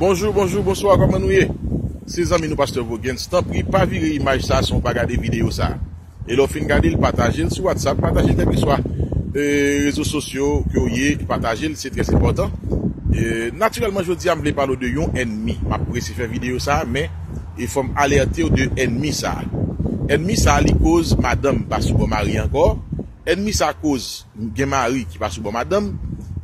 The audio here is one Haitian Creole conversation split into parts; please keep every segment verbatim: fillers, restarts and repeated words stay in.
Bonjou, bonjou, bonswa, kòman nou ye? Se zanmi nou Pastè Voguens. Tanpri, pa vire imaj sa san w pa gade videyo sa. E lè w fin gade l, pataje l sou WhatsApp, pataje l kèlkeswa, e, rezo sosyo ke w ye, pataje l, se trè enpòtan. E, natirèlman, jodi a, m vle pale w de yon ènmi. M ap prese fè videyo sa, men e fò m alète w de ènmi sa. Ènmi sa, li koz madanm pa sou bò mari ankò. Ènmi sa koz gen mari ki pa sou bò madanm.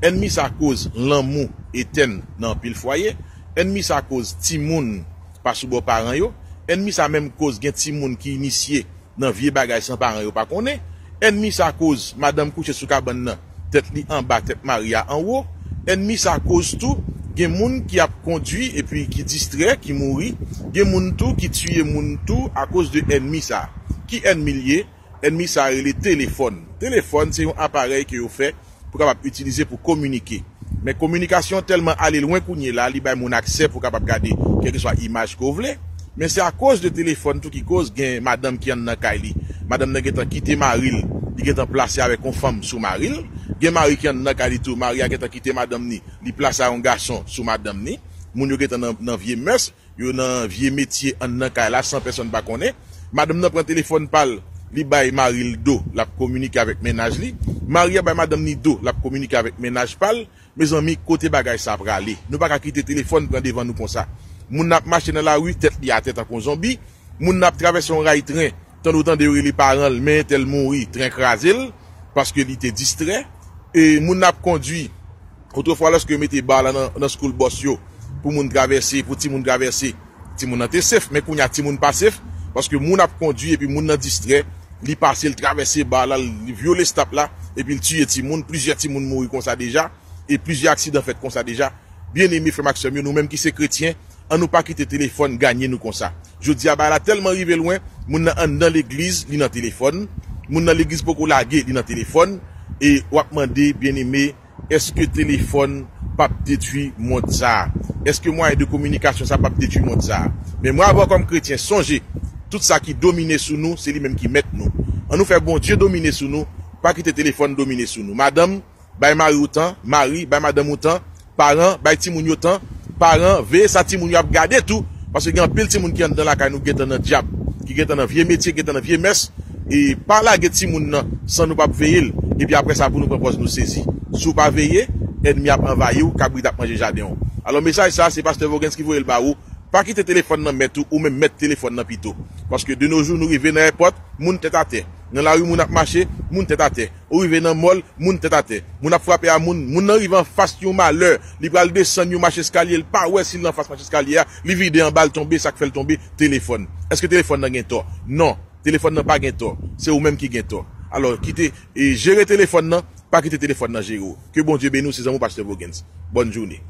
Ènmi sa koz lanmou etèn nan anpil fwaye. Ènmi sa koz timoun pa sou bò paran yo. Ènmi sa menm koz gen timoun ki inisye nan vye bagay san paran yo pa konnen. Ènmi sa koz madanm kouche sou kabann nan, tèt li anba, tèt mari a anwo. Ènmi sa koz tou gen moun ki ap kondui epi ki distrè, ki mouri. Gen moun tou ki tiye moun tou akoz de ènmi sa. Ki ènmi l ye? Ènmi sa rele telefòn. Telefòn se yon aparèy ke yo fè pou kapab itilize pou kominike. Men kominikasyon tèlman ale lwen kounye la, li bay moun aksè pou kapab gade kèlkeswa imaj ke w vle. Men se akoz de telefòn tou ki koz gen madanm ki anndan kay li. Madanm nan gentan kite mari l, li gentan plase avèk yon fanm sou mari l. Gen mari ki anndan kay li tou, mari a gentan kite madanm ni, li plase a yon gason sou madanm ni. Moun yo gentan nan, nan vye mès, yo nan vye metye anndan kay la san pèsonn pa konnen. Madanm nan pran telefòn pa l, li bay mari l do, l ap kominike avèk mennaj li. Mari a bay madanm ni do, l ap kominike avèk mennaj pa l. Mezanmi, kote bagay sa prale? Nou pa ka kite telefòn pran devan nou konsa. Moun nan ap mache nan lari, tèt li atè tankou yon zonbi. Moun nan ap travèse yon ray tren, tande w tande yo rele paran l, men entèl mouri, tren kraze l, paske li te distrè. E moun nan ap kondui, otrefwa, lòske yo mete ba la nan, nan school bus yo, pou moun travèse, pou timoun travèse, timoun nan te sef, men kounye a timoun pa sef, paske moun ap kondui epi moun nan distrè, li pase, l travèse ba la, li vyole stop la, epi l tiye timoun, plizyè timoun mouri konsa deja, e plizyè aksidan fèt konsa deja. Byeneme, frè m ak sè m yo, nou menm ki se kretyen, ann nou pa kite telefòn gaye nou konsa. Jodi a, bagay la tèlman rive lwen, moun nan anndan legliz, li nan telefòn, moun nan legliz poko lage, li nan telefòn, e w ap mande, byeneme, èske telefòn p ap detwi mond sa a? Èske mwayen de kominikasyon sa p ap detwi mond sa a? Men mwen avè w kòm kretyen, sonje, tout sa ki domine sou nou, se li menm ki mèt nou. Ann nou fè Bondye domine sou nou, pa kite telefòn domine sou nou. Madanm, bay mari w tan, mari, bay madanm ou tan, paran, bay timoun yo tan, paran, veye sa timoun yo ap gade tou, paske gen anpil timoun ki anndan lakay nou gentan nan dyab, ki gentan nan vye metye, gentan nan vye mès, e pa lage timoun nan san nou p ap veye l, epi apre sa pou nou pran pòz nou sezi. Si w pa veye, ènmi ap anvayi w, kabrit ap manje jaden w. Alò mesaj sa, se pastè Voguens ki voye l ba ou, pa kite telefòn nan mèt ou, ou menm mèt telefòn nan pito. Paske de nos jours, nou rive nan èpòt, moun tèt atè. Nan lari moun ap mache, moun tèt atè. Ou rive nan mòl, moun tèt atè. Moun ap frape a moun, moun nan rive anfas yon malè, li pral desann yon mach eskalye, l pa wè si l anfas mach eskalye a, li vide anba l tonbe, sa k fè l tonbe, telefòn. Èske telefòn nan gen tò? Non, telefòn nan pa gen tò. Se ou menm ki gen tò. Alò, kite, e, jere telefòn nan, pa kite telefòn nan jere w. Ke Bondye beni w, se zanmi w pastè Voguens. Bòn jounen.